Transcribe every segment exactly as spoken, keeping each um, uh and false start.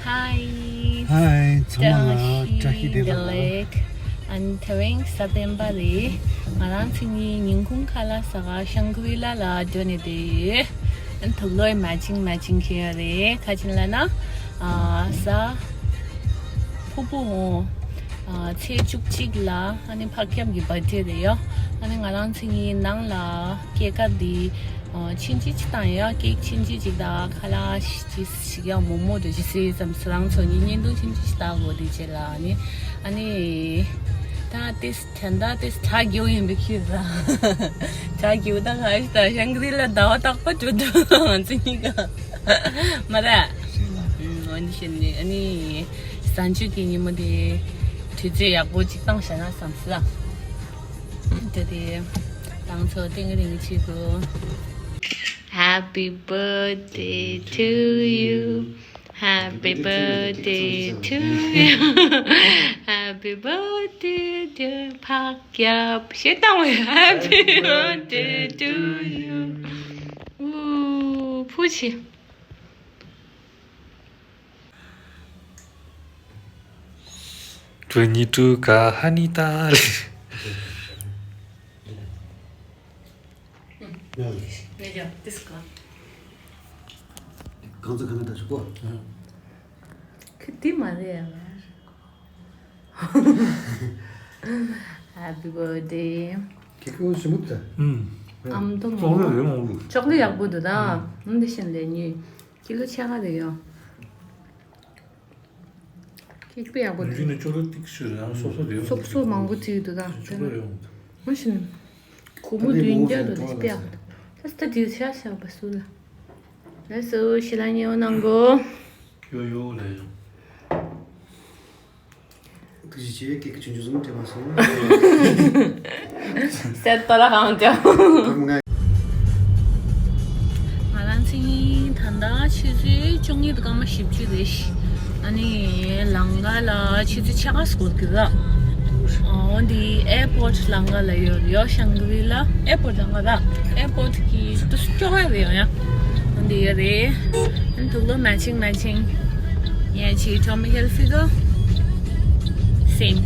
Hi. Hi, ཚང་མ་ལ་བཀྲ་ཤིས་བདེ་ལེགས། ཨ་ནི་དེ་རིང་གཟའ་སྤེན་པ་རེད། ང་རང་ཚོ་གཉིས་ཉིན་གུང་ཁ་ལག་ཟ་ག་ཤང་གི་རི་ལ་ལ་འགྲོ་ནས་བསྡད་ཡོད། ཨ་ནི་དུག་ལོག་མེ་ཅིང་མེ་ཅིང་ཁྱེར་ཡོད་རེད། ག་ཅི་ལབ་ན། ཨ་གཟའ་ཕུར་བུ་འོང་། ཨ་ཚེས་བཅུ་གཅིག་ལ་ཨ་ནི་ཕག་སྐྱབས་ཀྱི་བར་ཐི་ཌེ་རེད་ཡོ། ཨ་ནི་ང་རང་ཚོ་གཉིས་ནང་ལ་ཀེག་དེ་ཨ་ཕྱིན་ཅི་ཅི་བཏང་ཡོད། ཀེག་ཕྱིན་ཅི་ཅི་དང་ཁ་ལག་ཅི་ཞིག་ཡང་མོག་མོག་འདྲ་ཞིག་ཟས་ཙམ་ཟ། རང་ཚོ་གཉིས་བརྙན་ཐུང་ཕྱིན་ཅི་ཅི་བཏང་དགོས་དེ་བྱས་ལ། ཨ་ནི་ཨ་ནི་ད་ཏེས་དེ་འདྲ་ཏེས་གྲ་རྒྱུ་ཡིན་པའི་ཁྱེར་ལ། གྲ་རྒྱུ་ད་ག་ཞིག་ད་ཤང་གི་རི་ལ་ཟླ་བ་རྟག་པར་འགྲོ་འགྲོ། ང་ཚོ་གཉིས་ཀ་མ་རེད། ཨ་ནི་ཤེས་ནི་ཨ་ནི། གཟའ་མཇུག་གི་ཉིན་མོ་དེ་དུས་ཚོད་ཡག་པོ་ཅིག་བཏང་བཞག་ན་བསམ་སོང་། དེ་དེ་ཏང་ཚོ་ཏིང་རིང་ཆེ་གོ། Happy birthday to you. Happy birthday to you. Happy birthday dear ཕག་སྐྱབས། ཞེས་བཏང་བས། Happy birthday to you. ཨུ་ཕུ་ཆེ། 祝你猪嘎哈尼达里。 ངས་ཀྱང་ཏིས་ཀ་གང་ཚོད་གང་ལ་ད་ཆོག་གོ། ཁི་ཏི་མ་རེད་ཡ། Happy birthday. ཁི་ཁི་འོ་ཞིམ་པོ་ད། ཨམ་དོ་ཅོག་ལེ་རེད་མང་པོ། ཅོག་ལེ་ཡག་པོ་འདུག་ད། ཨམ་འདི་བཞིན་ལས་ཉོས། ཀི་ལོ་ཕྱེད་ཀ་རེད་ཡོ། ཁེག་པའི་ཡག་པོ་འདུག་ཡིན་ནི་ཅོག་ལེ་ཏིག་ཤོས་རང་སོབ་སོབ་རེད། སོབ་སོབ་མང་པོ་བྲིས་འདུག་ད། ཅོག་ལེ་ཡོང་། མ་ཤིན། གོ་མོ་བདུན་བརྒྱ་དུ་ཏིག་པའི་ཡག་པོ་འདུག་ད་ད་དེ་ཤ་ཤ་བ་སུ་ལ། ལགས་སོ་ཞི་ལ་ཉེ་བོ་གནང་གོ། ཡོ་ཡོ་ལ་ཡོ། ཁ་ཅིག་ཅེས་ཀྱི་ཁ་ཆུང་ཆུང་བཟུང་སྤྲད་མ་སོང་། སད་ཏོ་ལ་གང་ཅོ། ང་རང་ཚོ་གཉིས་ད་ལྟ་ཆུ་ཚོད་བཅུ་གཉིས་དང་སྐར་མ་བཞི་བཅུ་རེད། ཨ་ནི་ལམ་ཁ་ལ་ཆུ་ཚོད་ཕྱེད་ཀ་སྐོར་གྱི་ར། འོ་འདི་ཨེར་པོར་ཊི་ལམ་ཁ་ལ་ཡོད་ཡོད། ཤང་གི་རི་ལ་ཨེར་པོར་ཊི་ལམ་ཁ་ར། ཨེར་པོར་ཊི་གི་དུ་སྐྱོ་བ་རེད་ཡོད་ཡ། འོ་འདི་ཡོད་རེད། དུག་ལོག་མེ་ཅིང་མེ་ཅིང་། ངའི་ཆེས་ཁྲོམ་ཧེལ་ཕི་གོ་སེམ།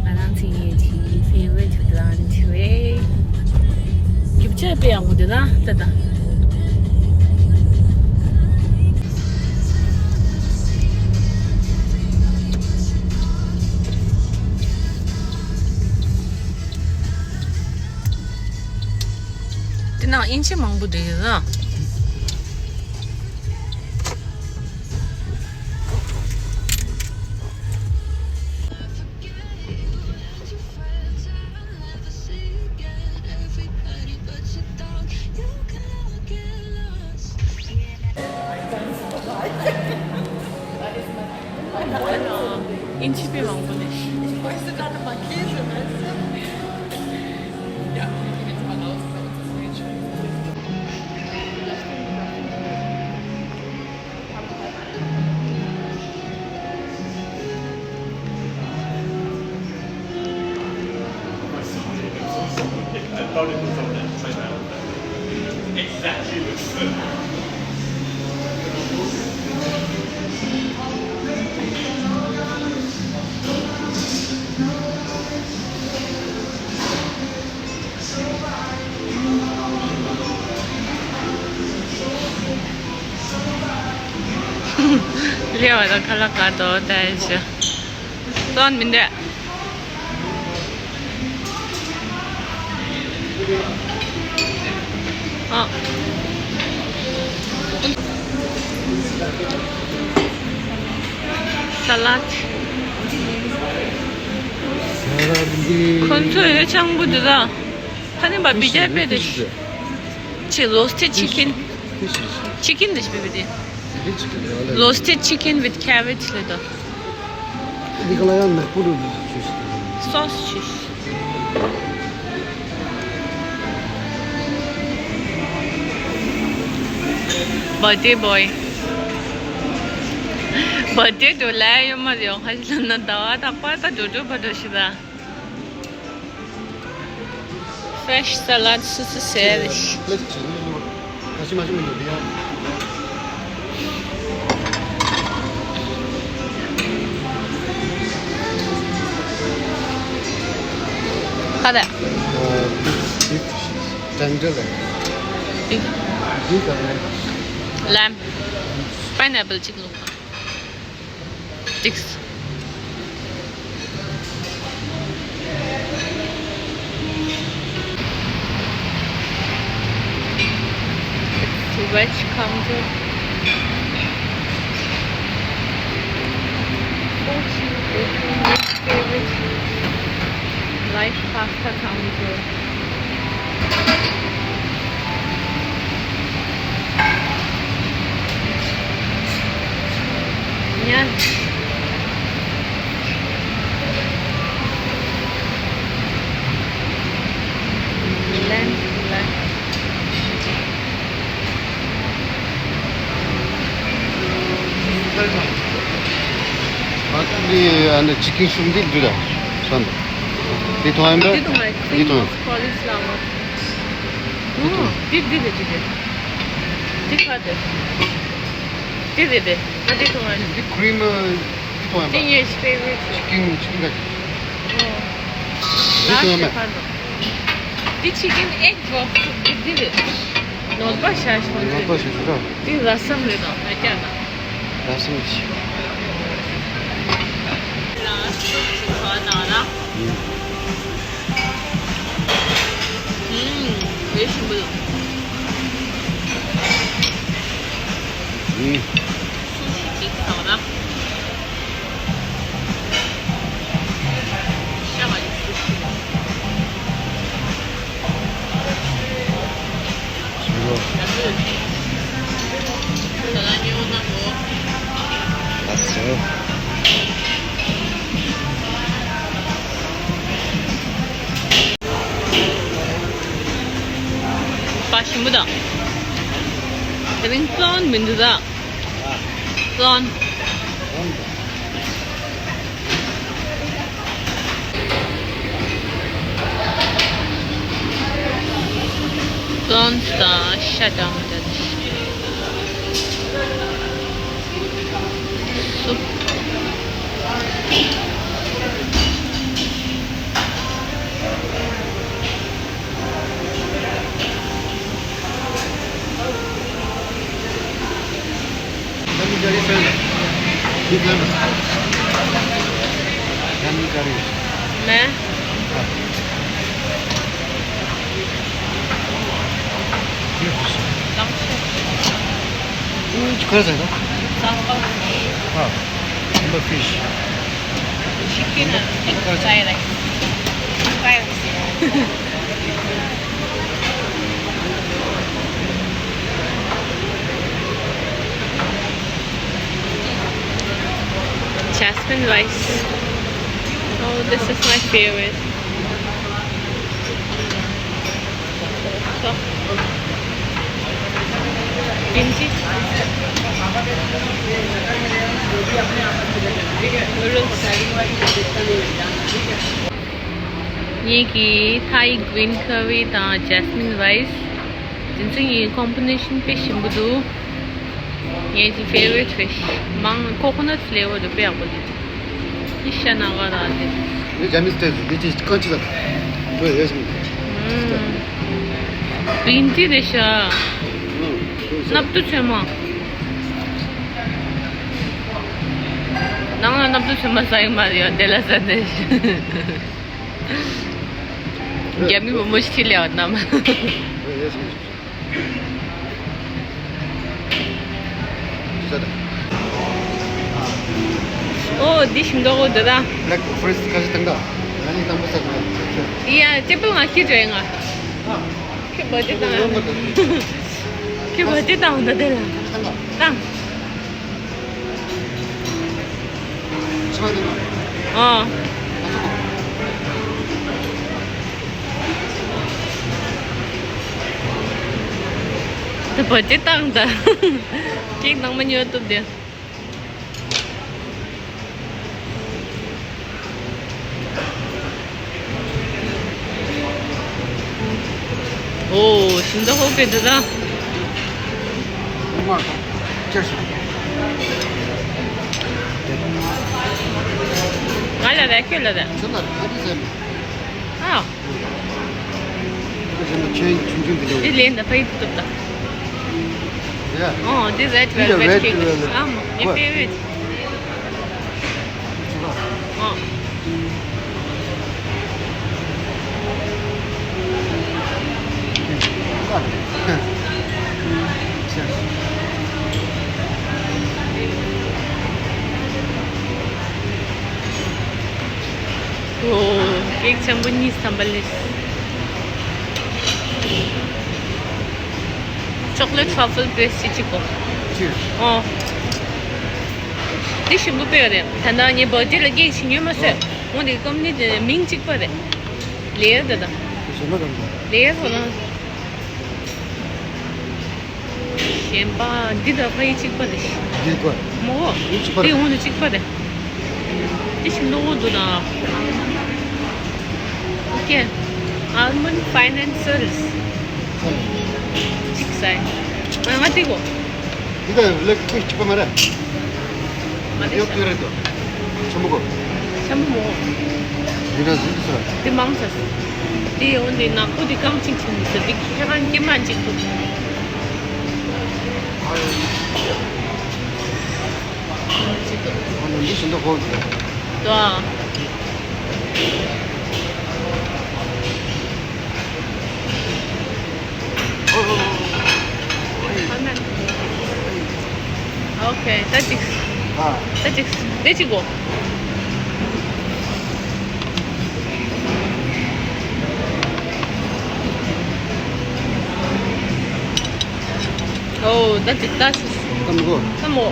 ང་རང་ཚོའི་ངའི་ཆེས་ཕེ་ཝ་རི་ཊི་བྷི་རན་ཌི་རེད། རྒྱུ་ཆ་དཔེ་ཡག་པོ་འདུག་ད་ད་ད། དེ་ནང་དབྱིན་ཇི་མང་པོ་འདུག་ཡོད་ན། དབྱིན་ཇི་དཔེ་མང་པོ་འདུག་ལེ་བ་དང་ཁ་ལག་ག་དོ་ད་ཡིན་ཞུ། སོན་མི་འདོད། ཨ། ས་ལད། ཁོང་ཚོ་ཡོད་ཆང་བུ་འདི་ལ། ཁ་ནི་བ་བི་ཇེ་པེ་དེ། ཆི་roasted chicken. Chicken དེ་ཞིག་པེ་དེ། Roasted chicken with carrot ལེ་དོ། འདི་ག་ལ་ཡང་ནག་པོ་རུ་ཆུ་ཞིག་དང་། Sauce ཆུ་ཞིག Birthday boy. Birthday འགྲོ་ལ་ཡོད་མ་རེད། ཁ་ཤས་ལ་ན་ཟླ་བ་དག་པ་ད་འགྲོ་འགྲོ་བ་འགྲོ་ཞིག་ད། Fresh salad སུ་སུ་ཟེར་རེད། Let's see. Let's see. Let's see. Let's see. ག་རེ། Beef, beef tender. Beef, beef and lamb. Pineapple གཅིག་བླུགས་དང་། གཅིག It's veg counter. Oh, she's baking my favorite life pasta counter. ང་ཚོ་འདི་ཨ་ནི་ཅི་ཀིན་ཤུབ་འདི་འདུག་ད་བསམ། འདི་མཐོང་ཡིན་པས། འདི་མཐོང་ཡིན། འདི་མཐོང་ཡིན། འདི་འདི་རེད། འདི་རེད། འདི་ག་རེད། འདི་རེད། འདི་མཐོང་ཡིན། འདི་ཀྲི་མི་འདི་མཐོང་ཡིན་པས། འདི་ངའི་ཕེ་ཝ་རི་ཊི་རེད། ཅི་ཀིན་ཅི་ཀིན་ག་འདི་མཐོང་ཡིན་པས། འདི་ཅི་ཀིན་ཨེག་རོ་སི་ཊི་འདི་འདི་རེད། ནོར་བ་ཤ་ཤོ་ནོར་བ་ཤ་ཤོ་ར། འདི་ར་སམ་རེད་དང་ད་ཀྱ་ན། ར་སམ་ཤི། ཨུམ། ཨུམ། སུ་ཤི་ཅིག་ཐང་ན། པ་ཞིམ་པོ་དང་། དེ་རིང་ཙོན་མི་འདུག་ད། ཙོན། ཙོན་དང་ཤ་དང་། སུབ། Chicken and fried rice. Fried rice. Jasmine rice. Oh, this is my favorite. Kimchi. Noodles. ངེད་ཀྱི་Thai green curry དང་jasmine rice། དེ་ཚོ་ཡི་combination དཔེ་ཞིམ་པོ་འདུག་ངེད་ཀྱི་favorite རེད། མང་coconut flavor དུ་དཔེ་ཡག་པོ་འདུག་ཨི་ཤ་ན་ག་ར་དེ། ངས་Japanese taste འདི་ཅིག་གང་ཅི་ལ། ཨུམ། green tea རེད་ཤག་སྣབས་ཏུ་ཚོད་མ། ནང་ལ་སྣབས་ཏུ་ཚོད་མ་ཟ་ཡི་མ་རེད་ཡ། དེ་ལ་ཟ་ནས། རྒྱ་མི་བུ་མོ་ཞིག་ལས་བ་ནམ། ཨོ་འདི་ཞིམ་མདོག་འོ་འདི་ད། Black forest ཁ་ཤས་བཏང་ད། ང་ནི་དང་པོ་ཟ་གི་ཡ་ཅེ་པལ་ང་ཁྱི་རེད་ང་། ཁྱི་བ་ཅི་དང་། ཁྱི་བ་ཅི་དང་ད་དེ་ལ། དང་། ཨ། དེ་བ་ཅི་དང་ད། ཅིག་ནང་མ་ཉོ་ཐུབ་དེ། ཨོ། ཞིམ་ད་ཧོ་གེ་འདི་ད། ང་ལ་རེ་ཁྱོད་ལ་རེ། ཨ། ཆེན་ཆུང་ཆུང་དེ་འདྲ། འདི་ལེན་ད་ཕ་ཡི་ཐུབ་ད། Yeah. Oh, this red velvet cake. Red velvet. Um, my favorite. Oh. ཨོ། ཀེག་ཆེན་པོ་གཉིས་ཐམ་པ་ལས། ཅོག་ལེ་ཊི་ཊྲ་ཕལ་པེ་སི་ཊི་གཅིག་གོ། ཅི། ཨོ། འདི་ཞིམ་པོ་དཔེ་ཡོད་རེད། ད་ལྟ་ངའི་བར་ཐི་ཌེ་ལ་ཀེག་ཞིག་ཉོས་མ་སོང་། ཨོ། འདི་ཀམ་པ་ནི་དེ་མིང་གཅིག་པ་རེད། ལེ་ཡར་དེ་དང་། གཞན་པ་གང་འདུག་ལེ་ཡར་ཧོ་ལང་། གཞན་པ་འདི་དང་ཕ་ཡི་གཅིག་པ་རེད། འདི་གོ། མོ། འདི་གཅིག་པ་རེད། འདི་འོང་དུ་གཅིག་པ་རེད། འདི་ཞིམ་ཏོག་འདུག་དང་། ཨོ་ཀེ། Almond Fine and Sales། གཅིག་ཟ་ཡ། ང་ང་འདི་གོ། འདི་དང་ལེགས་ཁོས་གཅིག་པ་མ་རེད། མ་རེད་ཤག་ཡོད་ཡོད་རེད་དོ། ཆེན་པོ་གོ། ཆེན་པོ་མོ། འདི་འདྲ་ཟིན་ས། འདི་མང་ཆེ་ས། འདི་འོ་འདི་ནག་པོ་འདི་རྐང་གཅིག་བྱིན་འདུག་ས། འདི་ཁྱེད་རང་སྐྱེ་མ་གཅིག་འདུག་འོ་འདི་བཞིན་དུ་གོ་འདུག་དོ། ཨོ་ཁེ། ད་ཅིག་ཨ། ད་ཅིག་དེ་ཅིག་གོ། ཨོ། ད་ཅིག་ད་ཅིག་ད་མོ། ད་མོ།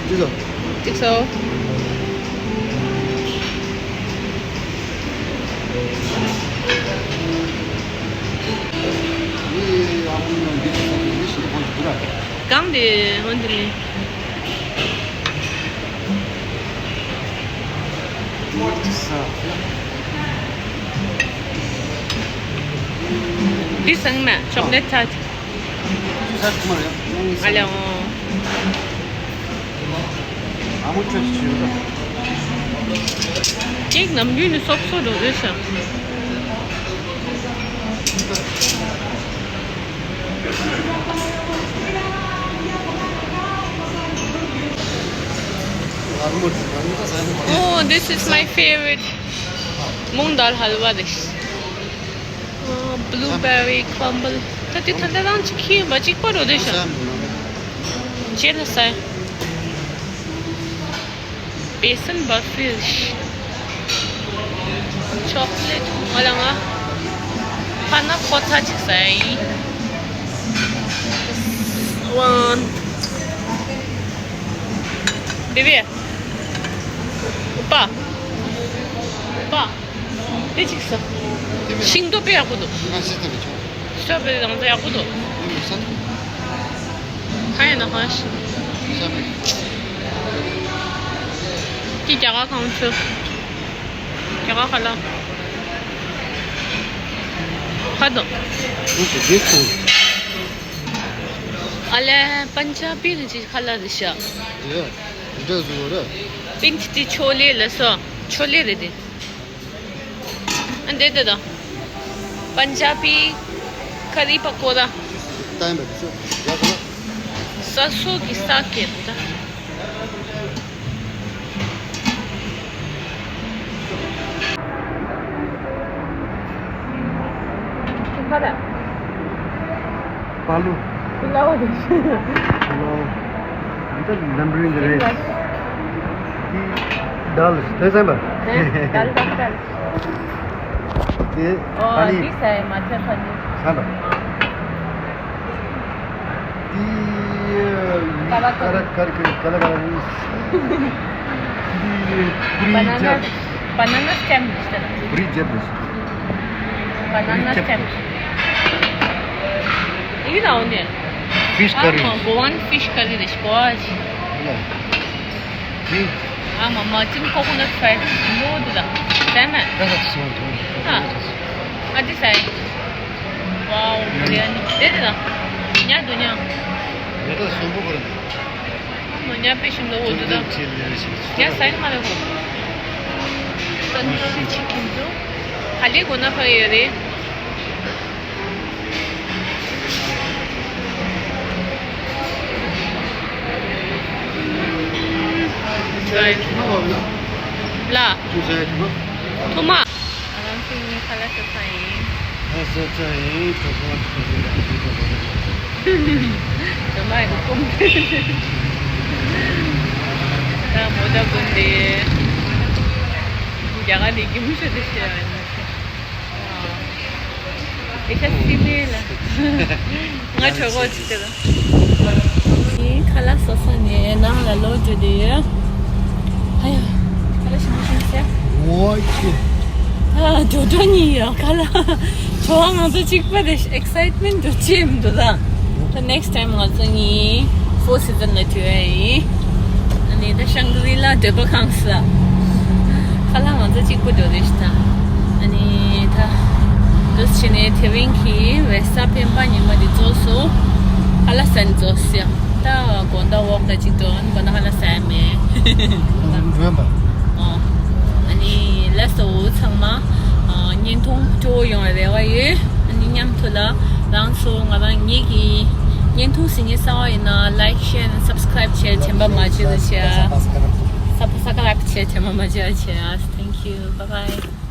ཅིག་སོ། ཅིག་སོ། གང་དེ་ཧོན་དེ་ལེ། འདི་ཟངས་མ་ཅོག་ལེ་ཊི་ཊར། ཨ་ལེ་ཨོ། ཨ་མོ་ཁྱོད་ཀྱིས་བྱོས་དང་། ཀེག་ནམ་རྒྱུན་ནས་སོབ་སོབ་འགྲོ་དུས་ཤག Oh, this is my favorite. མུང་དཱལ་ཧལ་ཝ་རེད། ཨ། Blueberry crumble. ད་དེ་ད་ལྟ་རང་གཅིག་ཁྱེར་ཡིན་པ་གཅིག་པ་རོ་དེ་ཤག་ཅེ་ན་ས། Besan burfi. Chocolate. ང་ལ་ང་། ཕ་ན་ཁོ་ཐག་ཅིག་ཟ་ཡིན། One. Baby. ཨོ་པ། ཨོ་པ། དེ་གཅིག་ཟ། ཤིང་ཏོག་དཔེ་ཡག་པོ་འདུག་ང་ཤི་ཐུབ་ཆོག་སི་ཊོ་བེ་རི་དང་ཚ་ཡག་པོ་འདུག་ཡིན་ས་ཐུབ། ཁ་ཡིན་ན་ཧ་ཤི། ས་བེ། ཀྱི་རྒྱ་གར་གང་ཚོད། རྒྱ་གར་ཁ་ལ། ཁ་དོ། ཨུ་ཚུགས་རྒྱས་སོང་། ཨ་ལེ། པན་ཇ་པི་རི་ཅི་ཁ་ལ་རི་ཤ། ཡ། འདི་འདྲ་བཟོ་ར། པིན་ཐི་ཏི་ཆོ་ལེ་ལ་སོ། ཆོ་ལེ་རེད་དེ། འདི་འདི་དང་། པན་ཇ་པི་ཁ་རི་པ་ཀོ་ར། ཏན་པ་ཚོ་ཡག་ག་ས་སོ་གི་ས་ཀེ་ད། ཁ་ར། པ་ལུ། པུ་ལའོ་དེ་ཤི། པུ་ལའོ། འདི་ལམ་རིང་གི་རེད། འདི་དཱལ་དེ་ཟན་པ། དཱལ་དཱལ་དཱལ། དེ་ཨོ་པ་ནི། འདི་ཟ་ཡི་མ་ཚད་པ་ནི། ཟན་པ། འདི་ཀ་ར་ཀ་ར་ཀ་ར་ཀ་ར་ཀ་ར། འདི་པུ་རི་ཇར། Banana stem. Puri jab. Banana stem. ཡིན་ནའང་ནི། Fish curry. ཨ་མ་གོ་ཝན་ཕིཤ་ཀ་རི་རེད་ཤག་གོ་ཝ་ཞིག་ཡ། ཨ་མ་མ་ཅིན་ཀོ་ཀོ་ནཊ་ཕ་རའི་རེད་ཤག་ལོ་འདི་ལ། ཟ་མ། ད་ད་སོང་ཐོང་། ཨ། ཨ་འདི་ཟ་ཡ། ཝའོ། བི་རི་ཡ་ནི་དེ་རེད་ལ། ཉལ་འདུག་ཉལ། ཡ་ད་སོང་པོ་གོ་རེད། མོ་ཉ་པེ་ཤིན་ཏུ་འོ་དུ་དང་། ཉ་སའི་མ་རེད་ཧོ། ཏན་ཤི་ཆི་ཀིན་དུ། ཧ་ལས་གོ་ན་ཕ་ཡོད་རེད། ལ། ཐུ་མ། ང་རང་ཚོ་གཉིས་ཁ་ལག་ཟ་ས་ཡིན། ཁ་ལག་ཟ་ས་ཡིན། གྲོགས་པོ་ཁ་ལག་ཟ་ས་ཡིན། ཇོ་མ་ཡི་ཀུམ། ད་མོ་ད་ཀུན་དེ། རྒྱ་གར་ནས་གི་མི་ཤོད་དེ་ཤེས་ཡ་ཡིན། ཨེ་ཤ་སི་མེ་ལ། ང་གྲོད་ཁོག་ཅིག་དེ་ལ། ཁ་ལག་ཟ་ས་ནས་ནང་ལ་ལོག་འགྲོ་དེ་ཡོད། ཨ་ཡ། ཁ་ལག་ཞིམ་པོ་ཞིམ་ཟེར། ཨོ་ཁེ། ཨ་འགྲོ་འགྲོ་གཉིས་ཡོད་ཁ་ལག་ཇོ་བོ་ང་ཚོ་གཅིག་པ་རེད། ཨེག་སའིཊ་མེན་ཊི་འགྲོ་ཅི་མི་འདུག་ད། ད་ནེགསི་ཊའིམ་ང་ཚོ་གཉིས་ཕོར་སི་ཛན་ལ་འགྲོ་ཡ་ཡིན། ཨ་ནི་ད་ཤང་གི་རི་ལ་འདོད་པ་ཁེངས་སོང་། ཁ་ལག་ང་ཚོ་གཅིག་པུ་འགྲོ་རེད་ཤག་ཨ་ནི་ད་འདུག་སེ་བྱས་ནས་དེ་རིང་གི་རེས་གཟའ་སྤེན་པ་ཉི་མ་འདི་རྫོགས་སོང་། ཁ་ལག་ཟ་ནས་རྫོགས་སོང་། ད་དགོང་དག་ཝོག་ད་གཅིག་འགྲོ། ཨ་ནི་དགོང་དག་ཁ་ལག་ཟ་ཡ་མེད། འགྲོ་ཡ་མ། ཨོ། ཨ་ནི་ལགས་སོ་ཚང་མ། ཨ། བརྙན་ཐུང་སྤྲོ་བོ་ཡོང་བའི་རེ་བ་ཡོད། ཨ་ནི་མཉམ་དུ་ལ་རང་ཚོ་ང་རང་ཉིད་ཀྱི་བརྙན་ཐུང་གཟིགས་མཁན་གསར་པ་ཡིན་ན་ལའིཀ་ཤེར་སབ་སི་ཀ་རའིབ་བྱེད་དྲན་པ་མ་བརྗེད་རོགས་བྱེད། སབ་སི་ཀ་རའིབ་བྱེད་དྲན་པ་མ་བརྗེད་རོགས་བྱེད། Thank you. Bye bye.